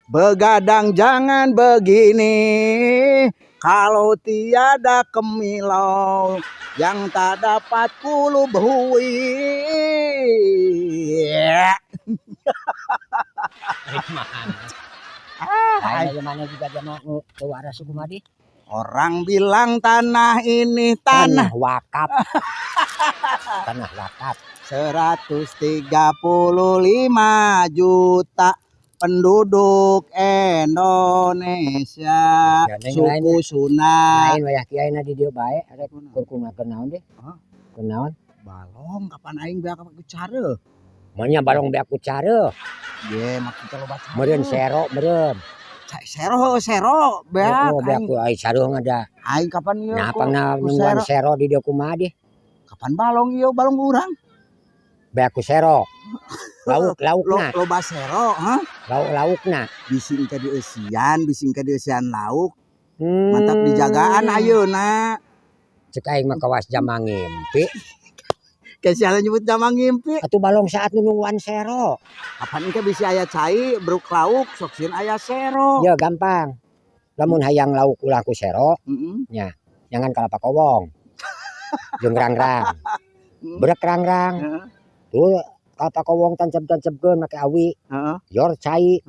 Begadang jangan begini, kalau tiada kemilau yang tak dapat kulubuhi. Ah, lain mana juga jama nu teu waras kumaha di? Orang bilang tanah ini tanah tanah wakaf. Tanah wakaf. 135 juta penduduk Indonesia, Ya, neng suku Sunda. Lain wayah kiai na di dieu bae rek kur kumaha naon deh? Hah? Kunaon? Balong kapan aing beak ku care? Manya balong beak ku care. Ye, maksudnya loba care. Meureun sero meureun. Sero sero beak. Oh, beak aing. Ku ai sareuh ada. Aing kapan ieu Nah, ku pangna ku nungguan sero? Sero di dieu kumaha deh? Kapan balong ieu balong urang? Beak ku sero. Lauk laukna, Loba sero, hah? Lauk laukna. Bising ke dieusian, bising ke dieusian lauk. Mantap dijagaan ayeuna. Cek aing mah kawas jamang ngimpi. Kayak siapa nyebut jamang ngimpi? Atuh balong saat nu nungguan sero. Kapan engke bisi aya cai bruk lauk sok sieun aya sero. Ya gampang. Lamun hayang lauk ulah ku sero, jangan kalapa kowong. Jeung rang-rang. Brek rang-rang. Tuh kalapa kowong tancep-tancepkeun make awi, yor cai.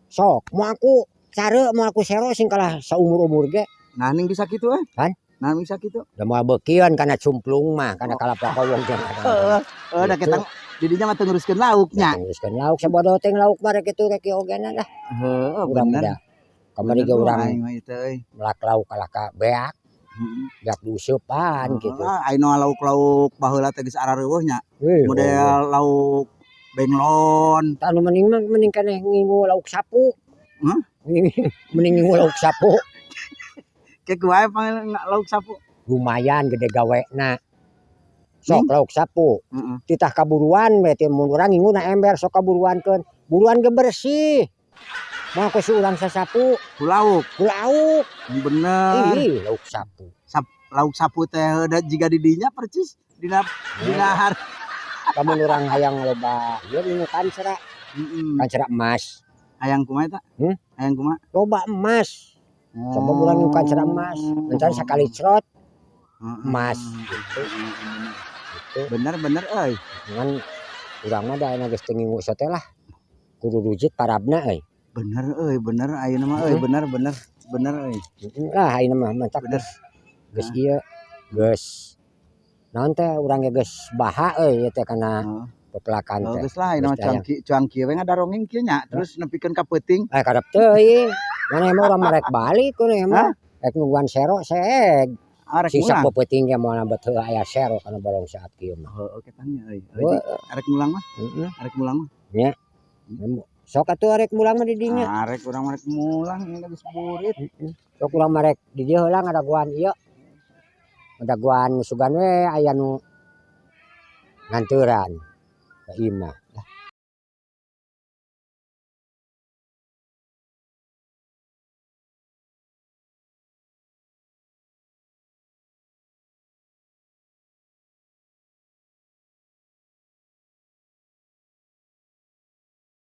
Sok, moal ku care, moal ku sero sing kalah saumur-umur ge. Nah, ning bisa kitu eh. Kan? Nah, bisa kitu. Da moal beukieun kana cumplung mah, kana kalapa kowong jeung Heeh. Heeh, da Gitu. kita didinya mah teu nguruskeun lauknya. Nguruskeun lauk sabodo teh lauk mah rek kitu rek ieu ogena lah. Heeh, Urang bener. da. Kamari ge Bener urang aing mah ieu teh euy. Melak lauk kalah ka beak, beak diuseupan gitu. Heeh, aya nu lauk-lauk baheula teh geus arareuweuh nya. Wih, Model lauk benglon. Tah nu mending mah mending keneh ngingu lauk sapu. Hah? Mending ngingu lauk sapu. Kayak wae panggil lauk sapu. Lumayan gede gawena. Sok lauk sapu. Heeh. Titah kaburuan we teh mun urang nginguna ember sok kaburuankeun. Buruan ge bersih. Moal ku si urang sasapu. Ku lauk. Ku lauk. Bener. Ih, lauk sapu. Lauk sapu teh da jiga di dinya percis dina dina har. Lamun urang hayang loba ieu ngingu kancra, kancra emas. Hayang kumaha eta? Hmm? Hayang kumaha? Loba emas. Coba urang ngingu kancra emas. Encan sakali cerot emas gitu. Gitu. Bener bener euy. Ngan urang mah da ayeuna geus teu ngingu sote lah. Kudu rujit parabna euy. Bener euy, bener ayeuna mah euy, bener bener bener euy. Heeh lah ayeuna mah mantak Bener. Geus geus ieu geus naon teh urang ge geus baha euy ieu teh kana pepelakan Oh, teh. geus lah ayeuna mah Geus tayang. Cuangki cuangki we ngadarongeng kieu nya, terus nepikeun ka peuting. Eh, karep teuing. Maneh mah urang mah rek balik maneh mah. Rek nungguan sero seeg. Ah, rek Sisa mulang. peupeting ge moal bet heuh aya sero kana balong saat kieu mah. Heeh, ketanya euy. Euy, arek mulang mah, Heeh. arek mulang mah. Nya. Sok atuh arek mulang mah di dinya. Arek urang mah rek mulang ini geus burit. Heeh. Sok urang mah rek di dieu heula ngadagoan ieu. Ngadagoan sugan we aya nu nganteuran ka imah.